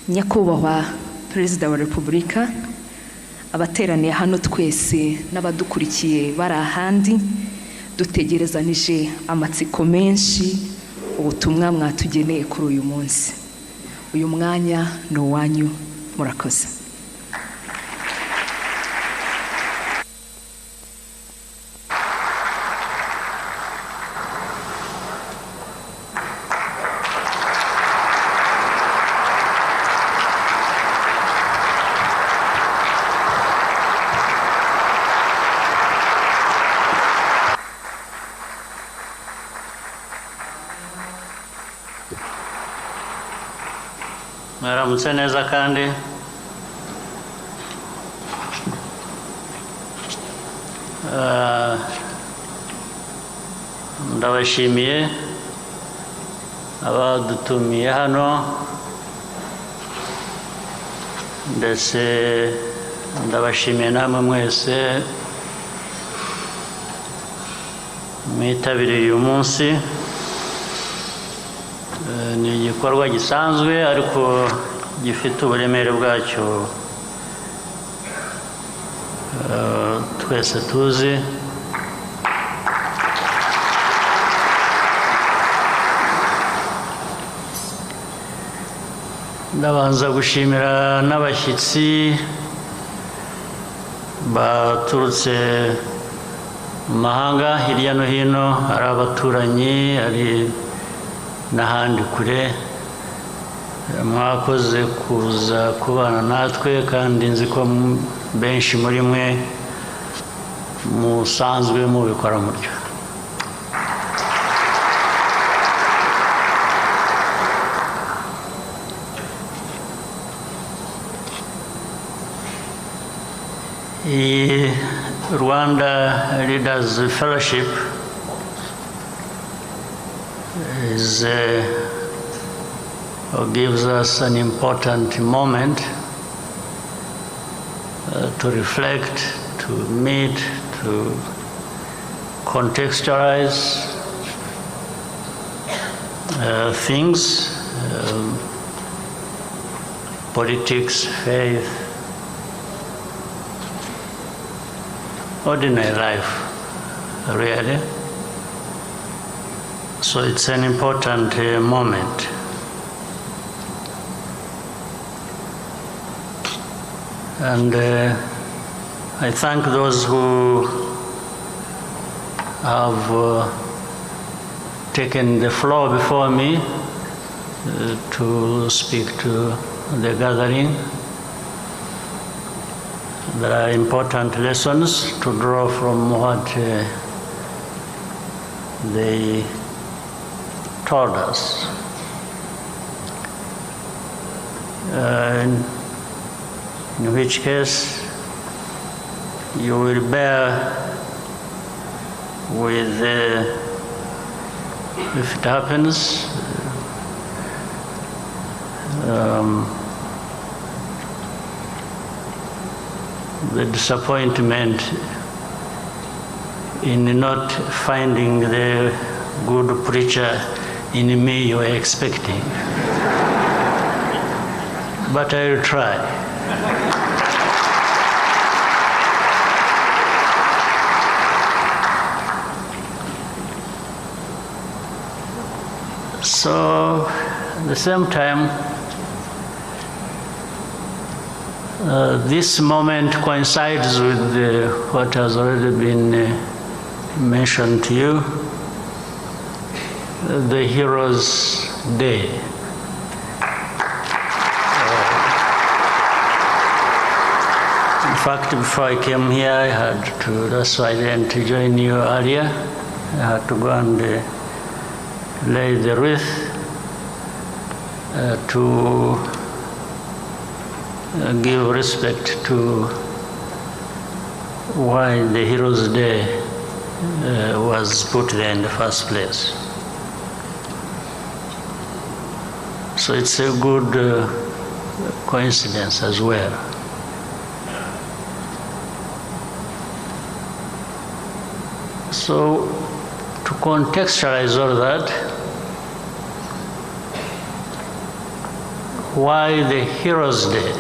Nyakubahwa Perezida wa Repubulika, abateraniye hano twese n'abadukurikiye bari ahandi, dutegerezanije amatsiko menshi ubutumwa mwatugeneye kuri uyu munsi. Uyu mwanya ni uwanyu, murakoze. Mwaramutse neza kandi ndabashimiye abadutumiye hano, ndetse ndabashimiye namwe mwese mwitabiriye uyu munsi. Ni igikorwa gisanzwe ariko gifite uburemere bwacyo twese tuzi. Ndabanza gushimira n'abashyitsi baturutse mu mahanga hirya no hino, ari abaturanyi, ari n'ahandi kure. Mwakoze kuza kubana natwe, kandi nzi ko benshi muri mwe musanzwe mubikora mutyo. Iyi Rwanda Leaders Fellowship is gives us an important moment to reflect, to meet, to contextualize things, politics, faith, ordinary life, really. So it's an important moment. And I thank those who have taken the floor before me to speak to the gathering. There are important lessons to draw from what they told us. In which case, you will bear with, if it happens, the disappointment in not finding the good preacher in me you were expecting. But I will try. So, at the same time, this moment coincides with what has already been mentioned to you, the Heroes' Day. In fact, before I came here, I had to, that's why I didn't join you earlier. I had to go and lay the wreath to give respect to why the Heroes' Day was put there in the first place. So it's a good coincidence as well. So to contextualize all that, Why the Heroes Day?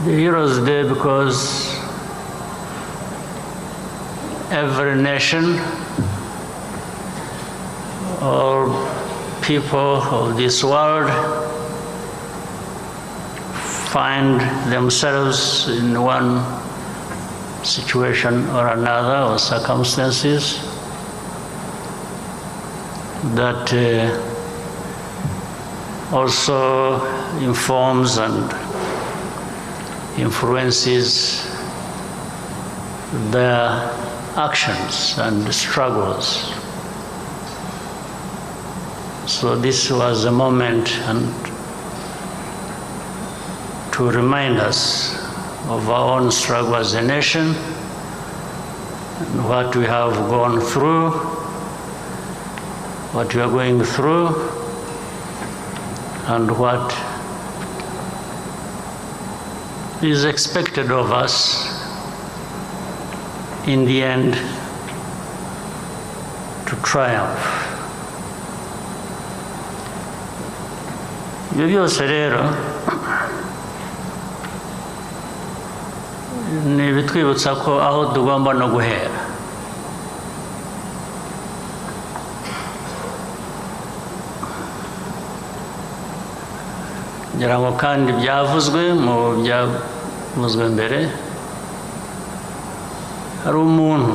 The Heroes Day because every nation, all people of this world find themselves in one situation or another or circumstances that also informs and influences their actions and struggles. So this was a moment and to remind us of our own struggle as a nation and what we have gone through, what we are going through, and what is expected of us in the end to triumph. Ibyo byose rero ni ibitwibutsa ko aho tugomba no guhera. Ngira ngo kandi byavuzwe mu byavuzwe mbere, hari umuntu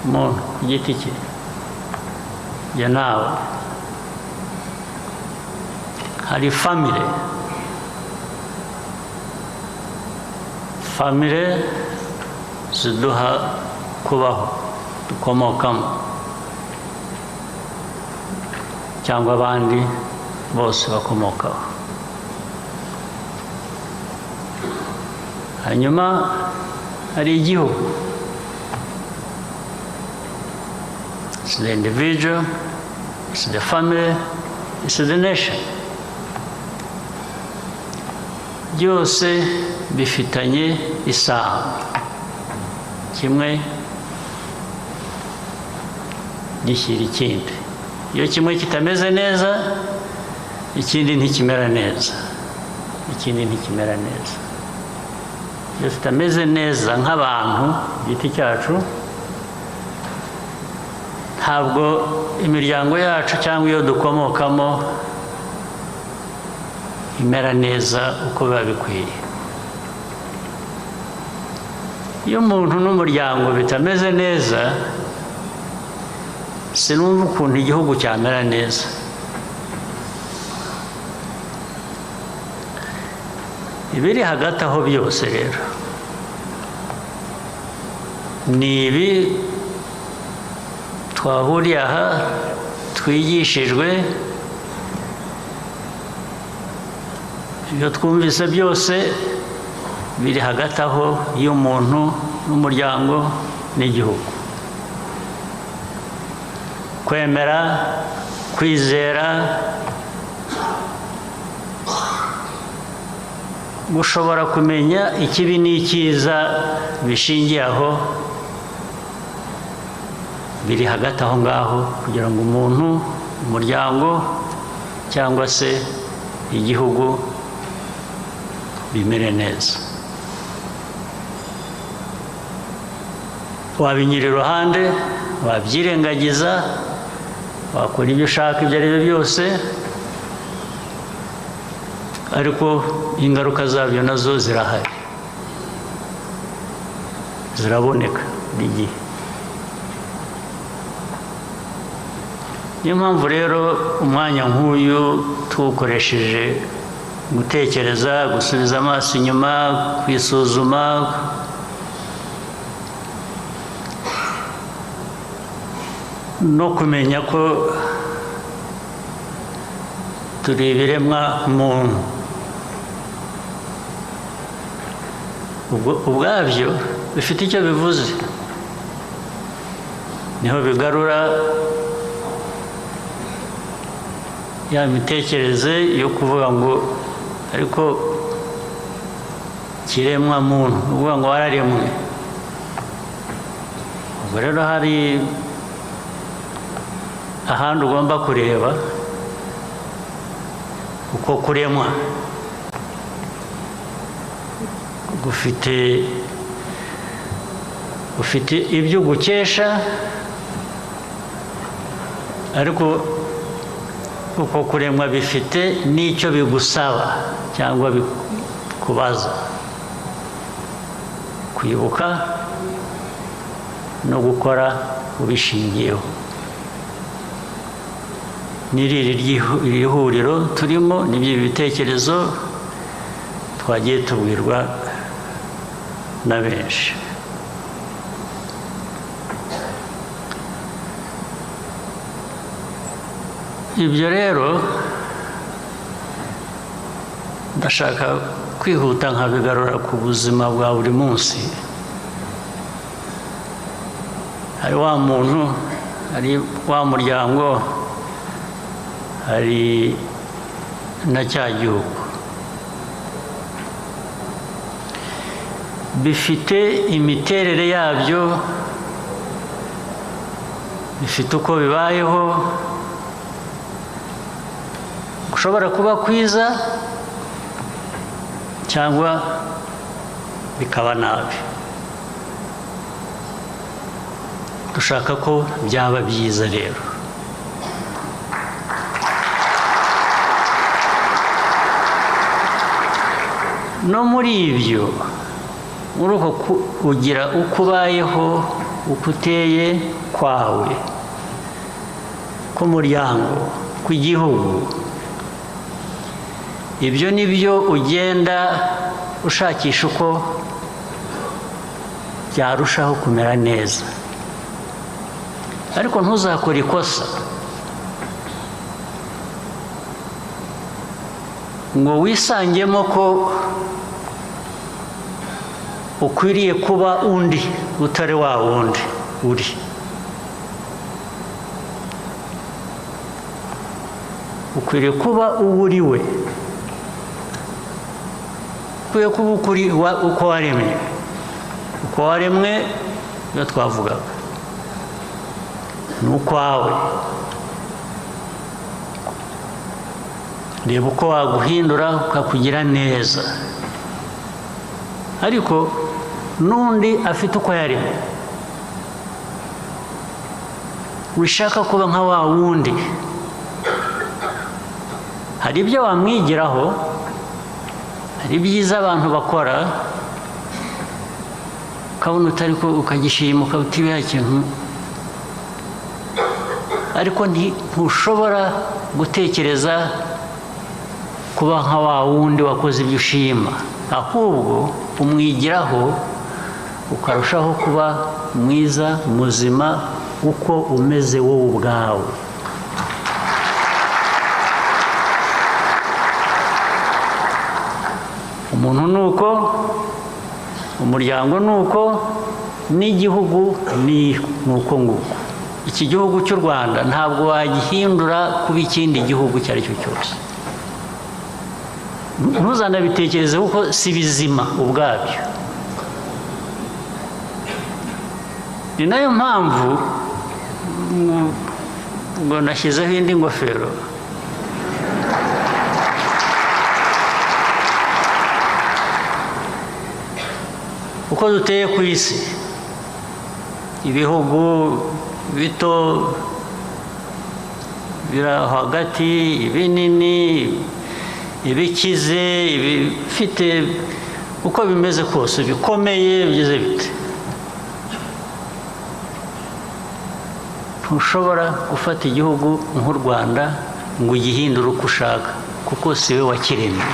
ku giti cye, jye nawe, hari family ziduha kubaho dukomokamo cyangwa abandi bose bakomokaho. Hanyuma hari igihugu. It's the individual, it's the family, it's the nation. Byose bifitanye isano, kimwe gishyira ikindi. Iyo kimwe kitameze neza, ikindi ntikimera neza, ikindi ntikimera neza. Iyo tutameze neza nk'abantu giti cyacu, ntabwo imiryango yacu cyangwa iyo dukomokamo imera neza uko biba bikwiye. Iyo umuntu n'umuryango bitameze neza, sinumva ukuntu igihugu cyamera neza. Ibiri hagati aho byose rero ni ibi twahuriye aha, twigishijwe, ibyo twumvise byose biri hagati aho y'umuntu n'umuryango n'igihugu. Kwemera, kwizera, gushobora kumenya ikibi n'icyiza bishingiye aho, biri hagati aho ngaho kugira ngo umuntu, umuryango cyangwa se igihugu bimere neza. Wabinyura iruhande, wabyirengagiza, wakora ibyo ushaka ibyo ari byo byose, ariko ingaruka zabyo nazo zirahari, ziraboneka buri gihe. Niyo mpamvu rero umwanya nk'uyu tuwukoresheje gutekereza, gusubiza amaso inyuma, kwisuzuma, no kumenya ko turi ibiremwa muntu. Ubwabyo bifite icyo bivuze, niho bigarura ya mitekerereze yo kuvuga ngo ariko kiremwa muntu, uvuga ngo wararemwe. Ubwo rero hari ahandi ugomba kureba uko kuremwa gufite ufite ibyo gukesha, ariko uko kuremwa bifite n'icyo bigusaba cyangwa bikubaza, kwibuka no gukora ubishingiyeho. N'iri huriro turimo n'ibyo bitekerezo twagiye tubwirwa na benshi. Ibyo rero ndashaka kwihuta nkabigarura ku buzima bwa buri munsi. Hari wa muntu, hari wa muryango, hari na cya gihugu, bifite imiterere yabyo, bifite uko bibayeho, gushobora kuba kwiza cyangwa bikaba nabi. Dushaka ko byaba byiza rero. No muri ibyo, muri uko kugira uko ubayeho, uko uteye kwawe, k'umuryango, kw'igihugu, ibyo ni byo ugenda ushakisha uko byarushaho kumera neza. Ariko ntuzakore ikosa ngo wisangemo ko ukwiriye kuba undi utari wa wundi uri. Ukwiriye kuba uwo uri we, ukwiye kuba ukuri uko waremwe. Uko waremwe iyo twavugaga ni ukwawe. Reba uko waguhindura ukakugira neza, ariko n'undi afite uko yaremwe. Wishaka kuba nka wa wundi, hari ibyo wamwigiraho, hari ibyiza abantu bakora ukabona utari ko ukagishima, ukabutibiha ikintu, ariko ntushobora gutekereza kuba nka wa wundi wakoze ibyo ushima, ahubwo umwigiraho ukarushaho kuba mwiza, muzima, uko umeze wowe ubwawe. Umuntu nuko, umuryango nuko, n'igihugu ni nuko nguko. Iki gihugu cy'u Rwanda ntabwo wagihindura kuba ikindi gihugu icyo ari cyo cyose. Ntuzanabitekereze kuko si bizima ubwabyo. Ni nayo mpamvu ngo nashyizeho indi ngofero. Uko duteye ku isi, ibihugu bito biri hagati, ibinini, ibikize, ibifite uko bimeze kose, bikomeye, bigeze bite, ntushobora gufata igihugu nk'u Rwanda ngo ugihindure uko ushaka, kuko si we wakiremye.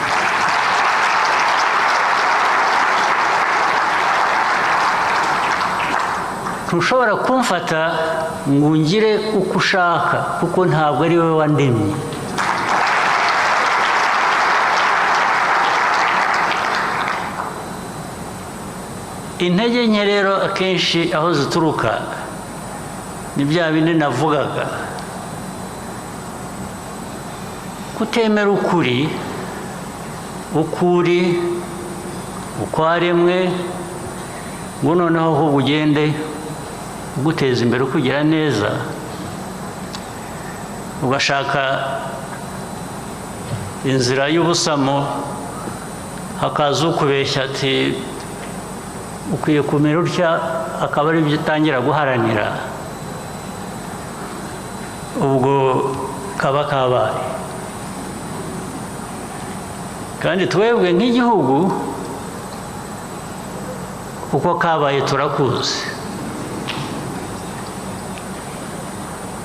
Ntushobora kumfata ngo ungire uko ushaka, kuko ntabwo ari wowe wandemye. Intege nke rero akenshi aho zituruka ni bya bindi navugaga, kutemera ukuri, ukuri uko waremwe, ngo noneho ahubwo ugende uguteza imbere ukugira neza. ugashaka inzira y'ubusamo, hakaza ukubeshya ati ukwiye kumera utya, akaba ari byo utangira guharanira, ubwo kaba kabaye. Kandi twebwe nk'igihugu uko kabaye turakuzi.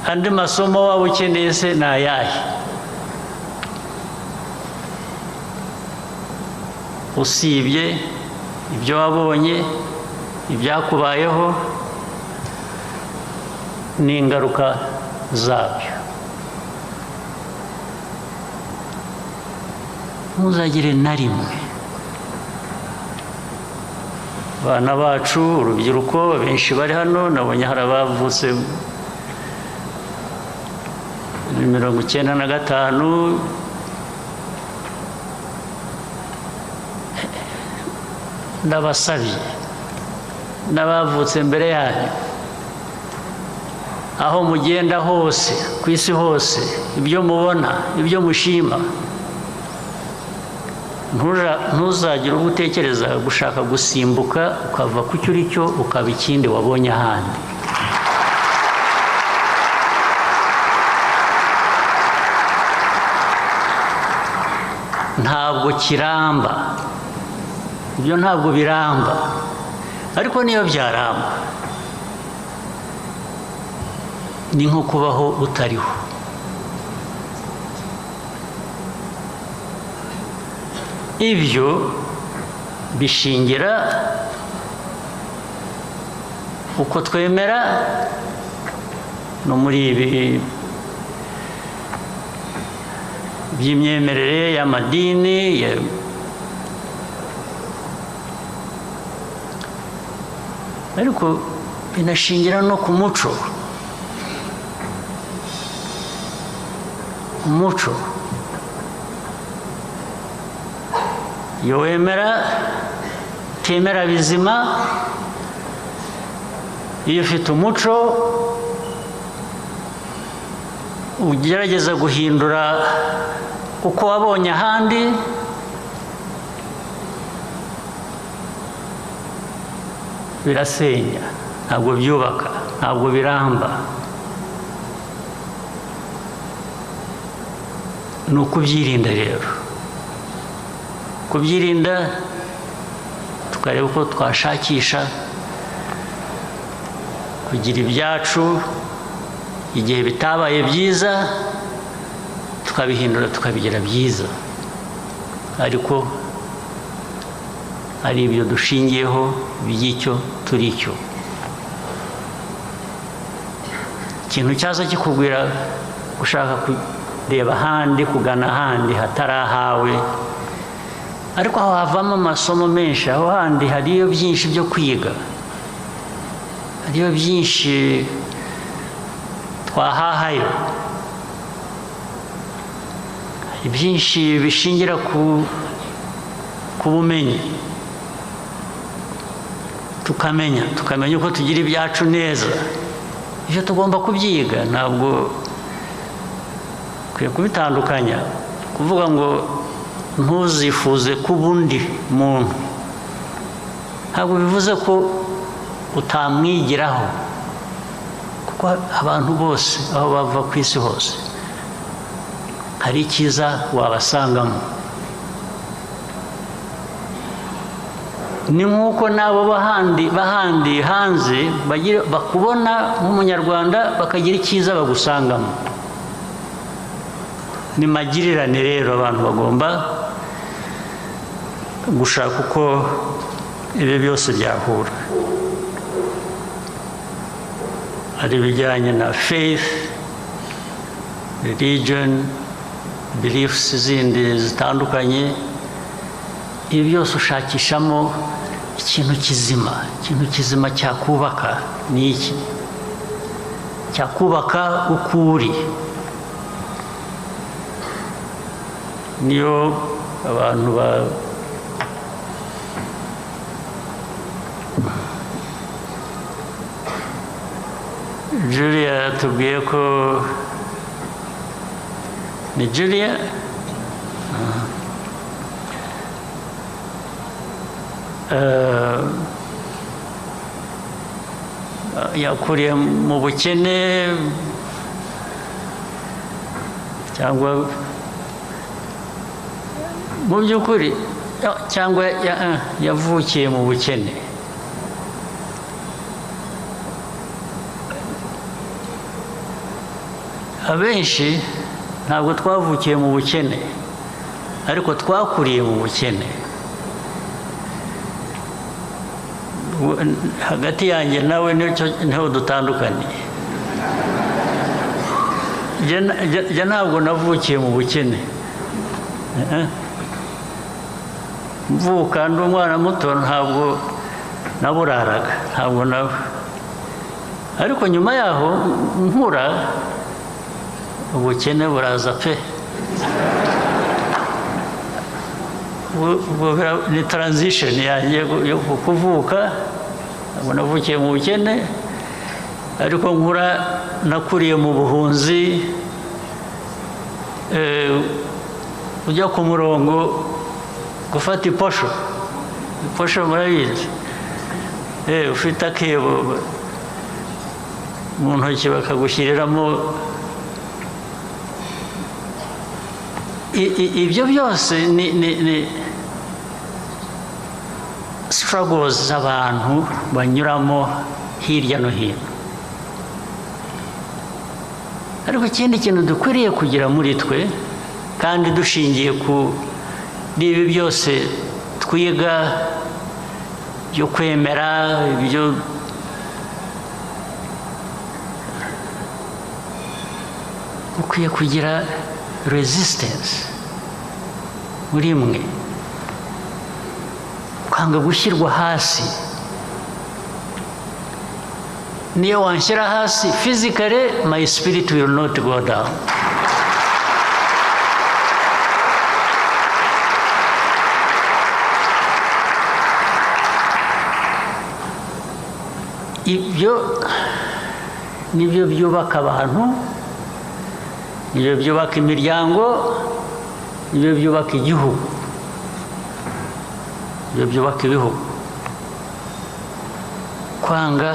Andi masomo waba ukeneye se ni ayahe? Usibye ibyo wabonye, ibyakubayeho n'ingaruka zabyo. Ntuzagire na rimwe abana bacu, urubyiruko benshi bari hano, nabonye hari abavutse 95, ndabasabye n'abavutse mbere yanyu, aho mugenda hose ku isi hose, ibyo mubona, ibyo mushima, ntuzagire ubwo utekereza gushaka gusimbuka ukava ku cyo uri cyo ukaba ikindi wabonye ahandi. Ntabwo kiramba ibyo, ntabwo biramba. Ariko niyo byaramba ni nko kubaho utariho. Ibyo bishingira uko twemera no muri ibi by'imyemerere y'amadini, ariko binashingira no ku muco. Umuco iyo wemera utemera bizima, iyo ufite umuco ugerageza guhindura uko wabonye ahandi, birasenya, ntabwo byubaka, ntabwo biramba. Ni ukubyirinda rero, kubyirinda tukareba uko twashakisha kugira ibyacu, igihe bitabaye byiza tukabihindura tukabigira byiza, ariko ari ibyo dushingiyeho by'icyo turi cyo. Ikintu cyaza kikubwira gushaka kureba ahandi, kugana ahandi hatari ahawe, ariko aho havamo amasomo menshi, aho handi hariyo byinshi byo kwiga, hariyo byinshi twahahayo, hari byinshi bishingira ku bumenyi, tukamenya uko tugira ibyacu neza. Ibyo tugomba kubyiga, ntabwo kwiye kubitandukanya. Kuvuga ngo ntuzifuze kuba undi muntu ntabwo bivuze ko utamwigiraho, kuko abantu bose aho bava ku isi hose hari icyiza wabasangamo. Ni nk'uko n'abo bahandi hanze bakubona nk'umunyarwanda bakagira icyiza bagusangamo. Ni magirirane rero, abantu bagomba gushaka uko ibi byose byahura, ari ibijyanye na faith, religion, beliefs zindi zitandukanye. Ibi byose ushakishamo ikintu kizima, ikintu kizima cyakubaka. Ni iki cyakubaka uko uri? Niyo abantu Julia tubwiye ko Ni Julia. Yakuriye mu bukene cyangwa mu by'ukuri cyangwa yavukiye mu bukene. Abenshi ntabwo twavukiye mu bukene, ariko twakuriye mu bukene. Hagati yanjye nawe niho dutandukaniye. Jye ntabwo navukiye mu bukene. Mvuka ndi umwana muto ntabwo naburaraga, ntabwo nawe. Ariko nyuma yaho nkura ubukene buraza pe. Ni transition yanjye yo kuvuka, ntabwo navukiye mu bukene, ariko nkura nakuriye mu buhunzi. Ujya ku murongo gufata iposho, iposho murabizi, ufite akebo mu ntoki bakagushyiriramo. Ibyo byose ni struggles z'abantu banyuramo hirya no hino. Ariko ikindi kintu dukwiriye kugira muri twe, kandi dushingiye ku n'ibi byose twiga byo kwemera, ibyo ukwiye kugira resistance muri mwe, kwanga gushyirwa hasi. Niyo wanshyira hasi physically, my spirit will not go down. Ibyo nibyo byubaka abantu, nibyo byubaka imiryango, nibyo byubaka igihugu, nibyo byubaka ibihugu. Kwanga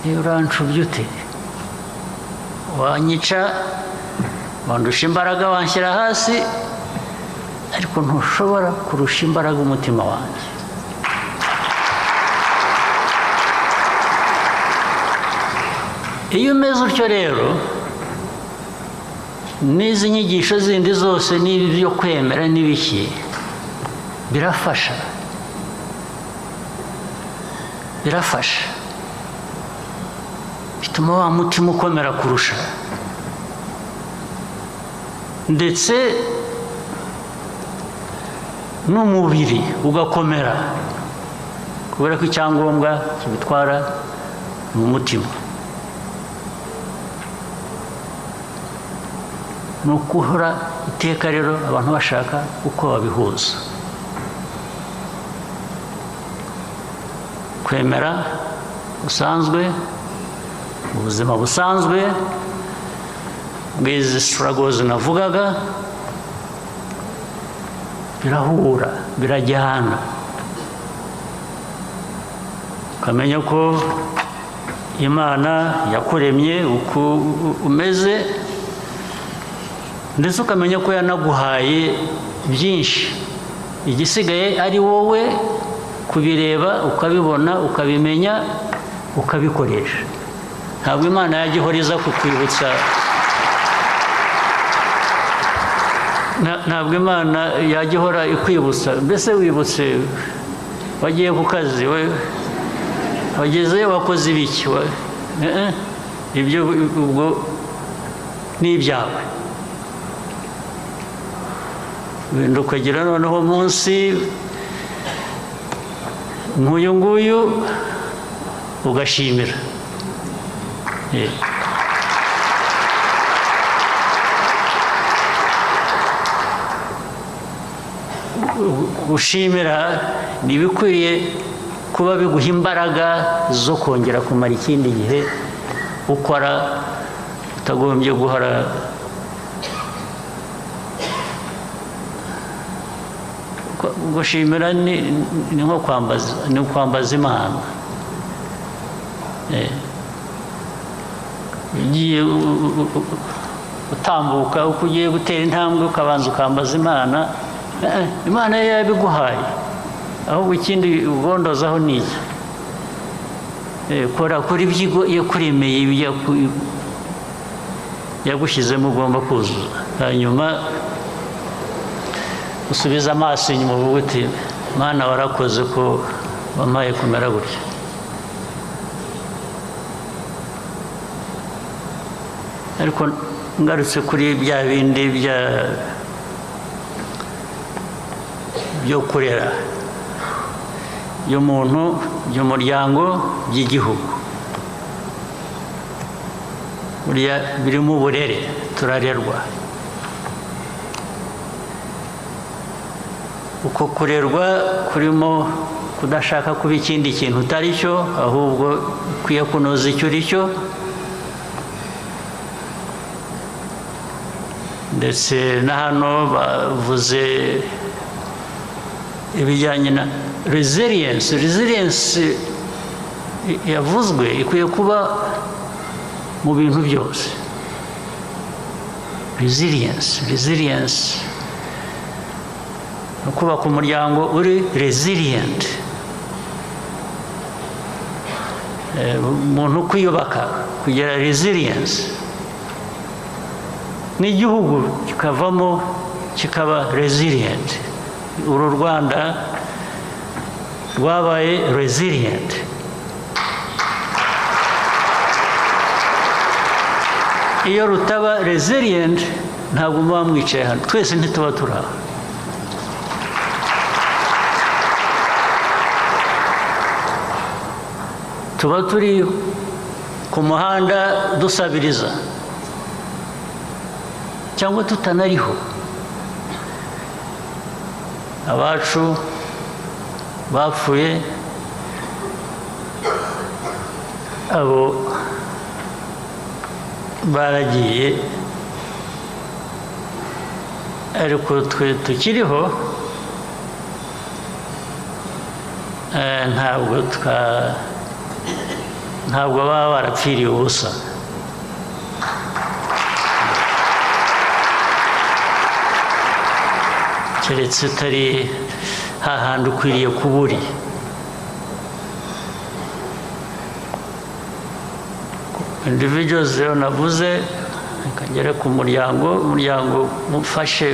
niba urancubye ute, wanyica, wandusha imbaraga, wanshyira hasi, ariko ntushobora kurusha imbaraga umutima wanjye. Iyo umeze utyo rero, n'izi nyigisho zindi zose n'ibi byo kwemera n'ibiki birafasha, birafasha, bituma wa mutima ukomera kurusha, ndetse n'umubiri ugakomera, kubera ko icyangombwa kibitwara mu mutima. Ni ukuhora iteka rero abantu bashaka uko babihuza, kwemera busanzwe, ubuzima busanzwe bw'izi struggles navugaga, birahura, birajyana. Ukamenya ko Imana yakuremye uko umeze, ndetse ukamenya ko yanaguhaye byinshi, igisigaye ari wowe kubireba, ukabibona, ukabimenya, ukabikoresha. Ntabwo Imana yajya ihora iza kukwibutsa, ntabwo Imana yajya ihora ikwibutsa. Mbese wibutse wagiye ku kazi, wagezeyo wakoze ibiki, ibyo ubwo ni ibyawe. Wenda ukagira noneho munsi nk'uyu nguyu ugashimira. Gushimira ni ibikwiye kuba biguha imbaraga zo kongera kumara ikindi gihe ukora Utagombye guhora gushimira, ni nko kwambaza, ni kwambaza Imana. Ugiye utambuka, uko ugiye gutera intambwe ukabanza ukambaza Imana. Imana yo yabiguhaye, ahubwo ikindi ugondozaho ni iki? Kora kuri ibyo yakuremeye, yagushyizemo ugomba kuzuza, hanyuma usubize amaso inyuma uvuge uti Mana warakoze ko wampaye kumera gutya. Ariko ngarutse kuri bya bindi byo kurera by'umuntu, by'umuryango, by'igihugu, burya birimo uburere, turarerwa. Uko kurerwa kurimo kudashaka kuba ikindi kintu utari cyo, ahubwo ukwiye kunoza icyo uri cyo, ndetse na hano bavuze ibijyanye na resilience. Resilience yavuzwe ikwiye kuba mu bintu byose. Resilience no kubaka umuryango uri resilient, umuntu kwiyubaka kugira resilience, n'igihugu kikavamo kikaba resilient. Uru Rwanda rwabaye resilient. Iyo rutaba resilient ntabwo muba mwicaye hano, twese ntituba turi aha. Tuba turi ku muhanda dusabiriza cyangwa tutanariho. Abacu bapfuye, abo baragiye, ariko twe tukiriho ntabwo baba barapfiriye ubusa. Keretse utari hahandi ukwiriye kuba uri. Individuals rero navuze, reka ngere ku muryango. Umuryango mufashe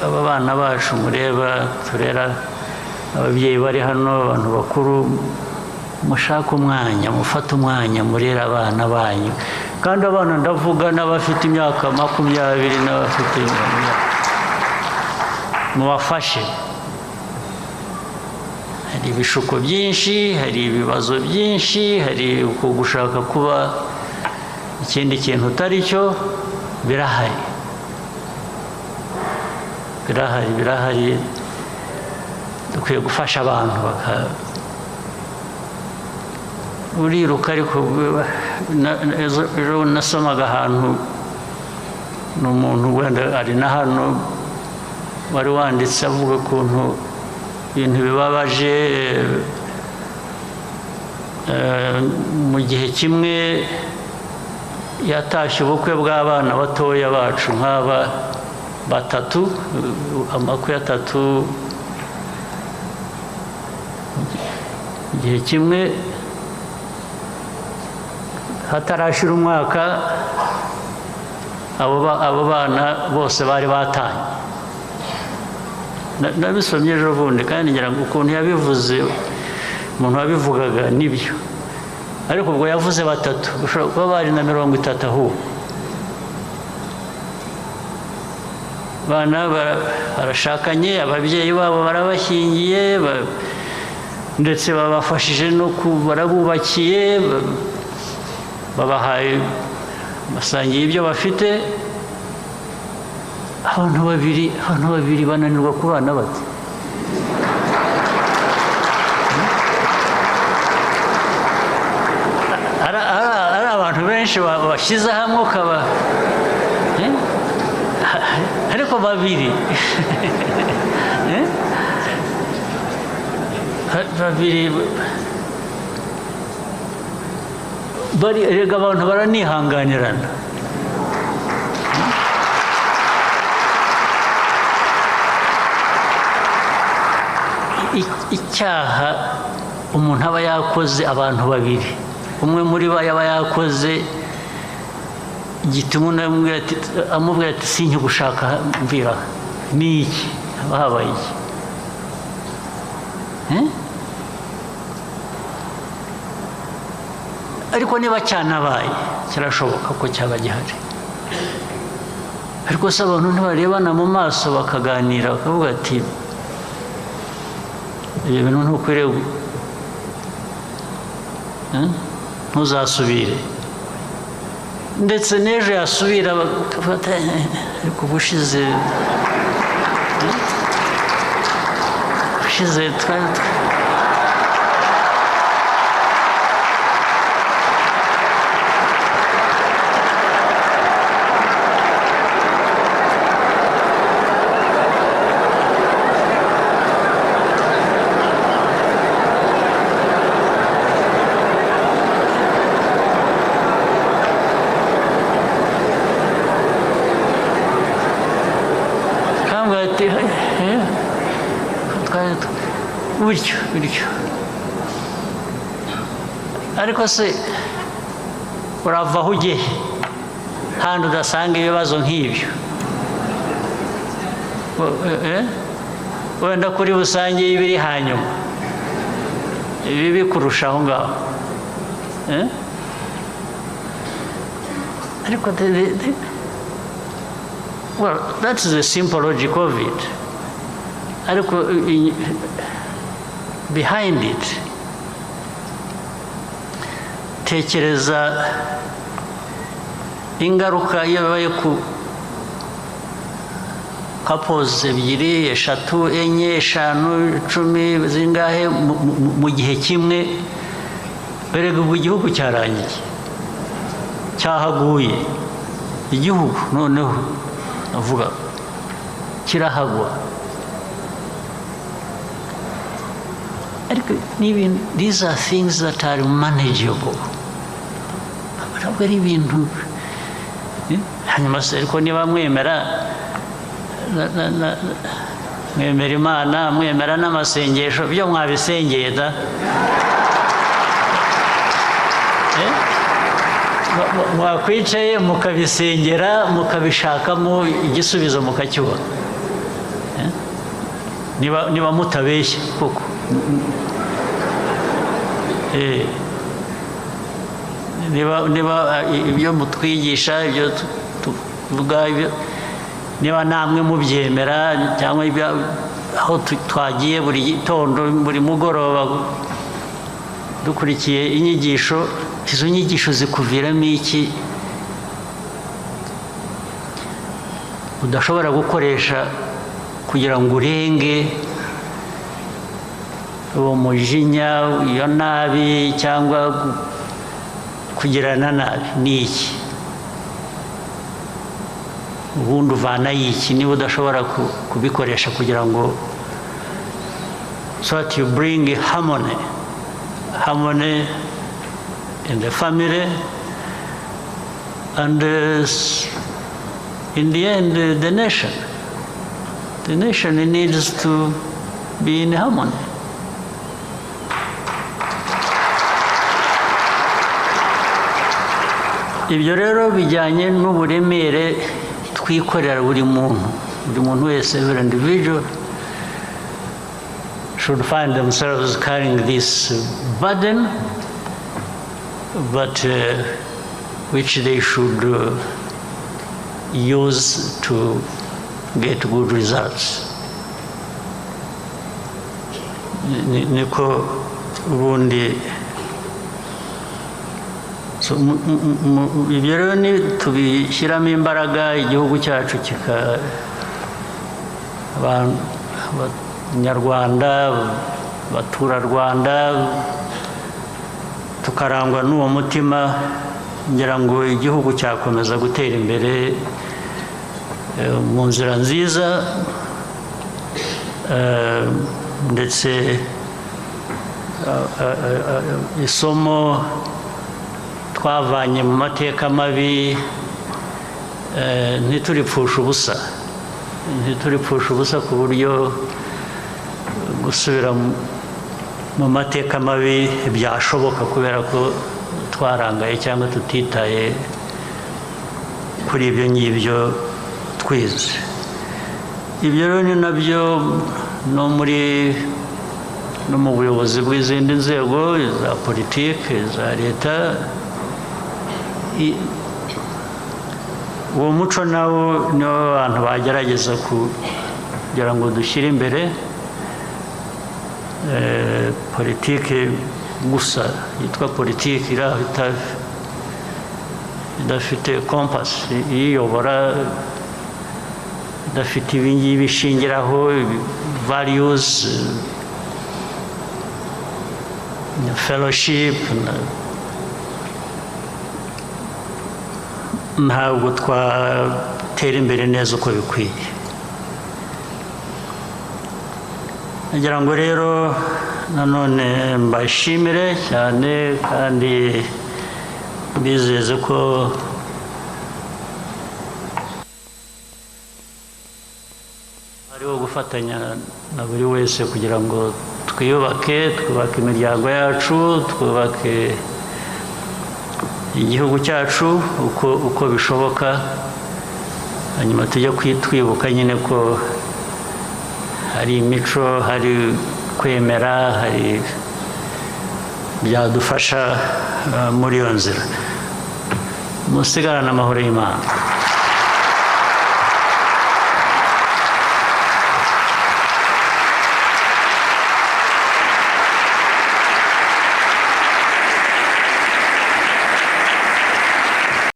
aba bana bacu mureba, turera, ababyeyi bari hano, abantu bakuru, mushake umwanya, mufate umwanya murera abana banyu. Kandi abana ndavuga n'abafite imyaka 20 n'abafite, mubafashe. Hari ibishuko byinshi, hari ibibazo byinshi, hari uko gushaka kuba ikindi kintu utari cyo, birahari birahari birahari. Dukwiye gufasha abantu baka uriruka. Ariko ejo nasomaga ahantu, ni umuntu wenda ari na hano wari wanditse avuga ukuntu ibintu bibabaje. Mu gihe kimwe yatashye ubukwe bw'abana batoya bacu nk'aba batatu, amakwe atatu, igihe kimwe hatarashira umwaka abo bana bose bari batanye. Nabisomye ejo bundi kandi ngira ngo ukuntu yabivuze, umuntu wabivugaga nibyo, ariko ubwo yavuze batatu, ushobora kuba bari na 30 ahubwo. Bana barashakanye, ababyeyi babo barabashyingiye, ndetse babafashije no barabubakiye, babahaye, basangiye ibyo bafite. Abantu babiri bananirwa kubana bate? Ari abantu benshi bashyize hamwe ukaba Ariko babiri babiri bari, erega abantu baranihanganirana. Icyaha umuntu aba yakoze, abantu babiri, umwe muri bo yaba yakoze gituma undi amubwira ati sinkigushaka mvira, ni iki? Haba habaye iki? Ariko niba cyanabaye kirashoboka ko cyaba gihari, ariko se abantu ntibarebana mu maso bakaganira bakavuga ati ibyo bintu ntukwiriye, ntuzasubire. Ndetse n'ejo yasubira bakavuga ariko ubushize twari bityo bityo. Ariko se urava aho ujye handi udasanga ibibazo nk'ibyo? Wenda kuri busange ibiri hanyuma ibibi kurusha aho ngaho. Ariko well, that's the simple logic of it. Ariko behind it, tekereza ingaruka iyo bibaye ku couples 2, 3, 4, 5, 10 zingahe mu gihe kimwe, berega ubu igihugu cyarangiye, cyahaguye igihugu, noneho avuga kirahagwa. Ariko these are things that are manageable. Ntabwo ari ibintu. Hanyuma se ariko niba mwemera mwemera Imana, mwemera n'amasengesho, byo mwabisengeye da? Mwakwicaye mukabisengera, mukabishakamo igisubizo, mukacyubona. Niba mutabeshya koko. Niba ibyo mutwigisha, ibyo tuvuga, niba namwe mubyemera, cyangwa aho twagiye buri gitondo, buri mugoroba dukurikiye inyigisho, izo nyigisho zikuviramo iki udashobora gukoresha kugira ngo urenge uwo mujinya, iyo nabi, cyangwa kugirana nabi? Ni iki ubundi uvana iki niba udashobora kubikoresha kugira ngo so that you bring harmony, harmony in the family and in the end the nation. The nation needs to be in harmony. Ibyo rero bijyanye n'uburemere twikorera buri muntu, buri muntu wese, every individual should find themselves carrying this burden, but which they should use to get good results. Niko ubundi. So ibyo rero ni tubishyiramo imbaraga, igihugu cyacu kika, abanyarwanda, abaturarwanda, tukarangwa n'uwo mutima, ngira ngo igihugu cyakomeza gutera imbere. Mu nzira nziza, ndetse isomo twavanye mu mateka mabi ntituripfusha ubusa ku buryo gusubira mu mateka mabi byashoboka kubera ko twarangaye cyangwa tutitaye kuri ibyo ngibyo twize. Ibyo rero ni nabyo no mu buyobozi bw'izindi nzego za politiki za leta. Uwo muco nawo niwo abantu bagerageza kugira ngo dushyire imbere. Politiki gusa yitwa politiki iri aho idafite kompasi iyiyobora, idafite ibingibi ishingiraho, values, fellowship, ntabwo twatera imbere neza uko bikwiye. Nagira ngo rero nanone mbashimire cyane kandi mbizeze ko hariho gufatanya na buri wese kugira ngo twiyubake, twubake imiryango yacu, twubake igihugu cyacu uko bishoboka. Hanyuma tujye twibuka nyine ko hari imico, hari kwemera, hari byadufasha muri iyo nzira. Musigarane amahoro y'Imana.